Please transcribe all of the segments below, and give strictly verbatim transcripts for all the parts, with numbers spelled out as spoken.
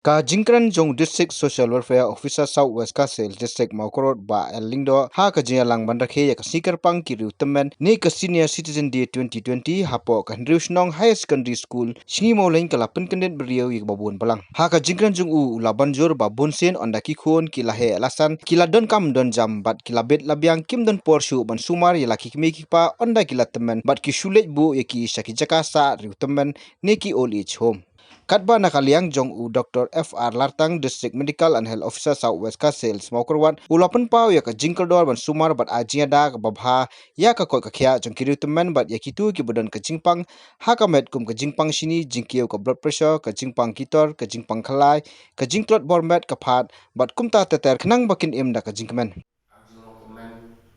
Ka jingkren jong u District Social Welfare Officer South West Khasi Hills District Mawkyrwat Bah L Lyngdoh ha ka jingïalang ban rakhe ïa ka sngi kyrpang ki riewtymmen ne ka Senior Citizen Day twenty twenty hapoh ka Hynriew Shnong Higher Secondary School Sngi Mawlein ka la pynkyndit briew ïa kiba bun balang. Ha ka jingkren jong u, u la ban jur ba bunsien ynda ki khun ki la heh la san, ki la donkam donjam bad ki la bit la biang, kim don por shuh ban sumar ïa la ki kmie ki kpa ynda ki la tymmen bad ki shu leit buh ïa ki sha ki jaka sah riewtymmen ne ki old age home. Katba na ka liang jong u Doctor F R Lartang, District Medical and Health Officer South West Khasi Hills Mawkyrwat, u la pynpaw ïa ka jingkordor ban sumar bad ai jingïada kaba bha ïa ka koit ka khiah jong ki riewtymmen bad ïa kito kiba don ka jingpang ha ka met, kum ka jingpang shini, jingkiew ka blood pressure, ka jingpang kitor, ka jingpang khlai, ka jingtlot bor met, ka phad bad kumta ter ter, khnang ba kin im da ka jingkmen.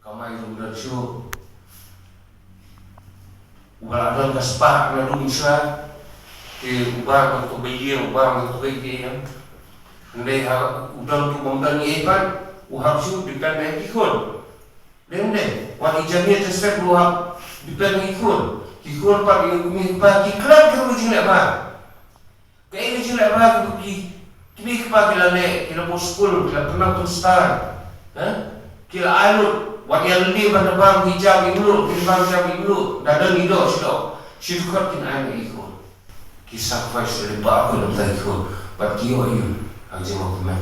Ka mai jong u don shuh. Uba la don ka spah na dum shuwa. Te uba ma to bai ye, uba ma to bai ye. Ndei ha u don tu bam don ye pat. U hap shuh depend na ki khun. Dei, dei. Wat i jam ye te step u hap depend na ki khun. Ki khun pat i kmie pat ki khlem ki jingleh ba. Kaei ka jingleh ba ki, ki kmie ki kpa ki la leh, ki la buh skul, ki la pynlong pynstad. Eh? Ki la ai lut, wat ïa lade ban da bam ki jam i mluh, ki bam jam i mluh, da don i doh shi doh. Shi dkhot kin ai na i khun. Ki sacrifice lypa ko na bynta i khun. Bad ki ïoh ïa u, ha ka jingmut kmen.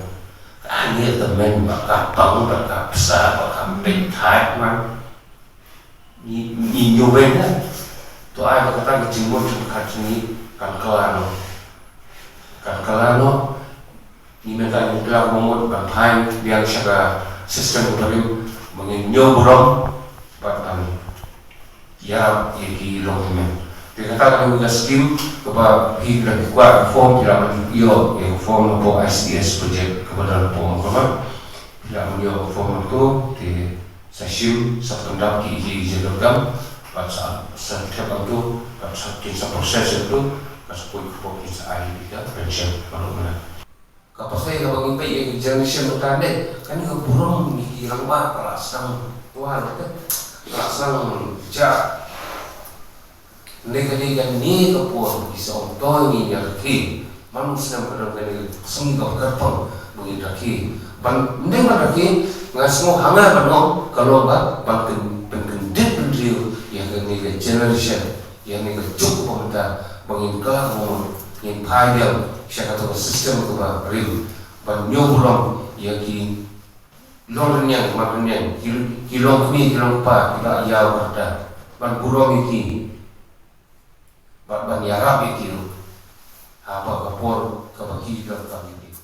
Ka ngi kmen ba ka pang, ba ka pisa, ba ka pynthait man. Ngi, ngi ñiew beiñ na. To ai ba kata ka jingmut jong ka jong ngi kan kylla noh. Kan kylla noh. Ngi mynta ngi kylla ka mut ban phai biang sha ka system ka barim ba ngin ñiew burom bad ban ïarap ïa ki longkmie. Te kata ka dei ka skim kaba phi la kwah ka form, phi la ban ïoh ïa ka form hapoh I C D S project kaba don hapoh Mawkyrwat. Phi la ban ïoh ka form hato te Sa shim, sa pyndap ki, ki, ki jingdonkam, bad sa, sa thep hangto, bad sa kin sa process hangto, bad sa poi kpoh kin sa ai ïa ka pension baroh mena. Ka pyrthei kaba ngi peit ïa ka generation mynta ne, kane ka burom ïa ki rangbah ka la sdang twa, ka la sdang ja. Nde ka dei kane ka por ki sa ong to ngin ïa rakhe. Man u snem ka dang kane ka sngi kaba kyrpang ba ngin rakhe. Ban nde ban rakhe, nga sngew ha nga ban ong ka long ba ban pyn, pynkyndit pynriew ïa kane ka generation, ïa kane ka juk ba mynta ba ngin kylla ka mut, ngin phai biang sha kato ka system kaba rim. Ban ñiew burom ïa ki Long rynïeng, mat rynïeng, ki, ki long kmie, ki long kpa, ki la ïaw kata. Ban burom ïa ki. Bad ban ïarap ïa ki ruh. Haba ka por kaba ki donkam ïa ki.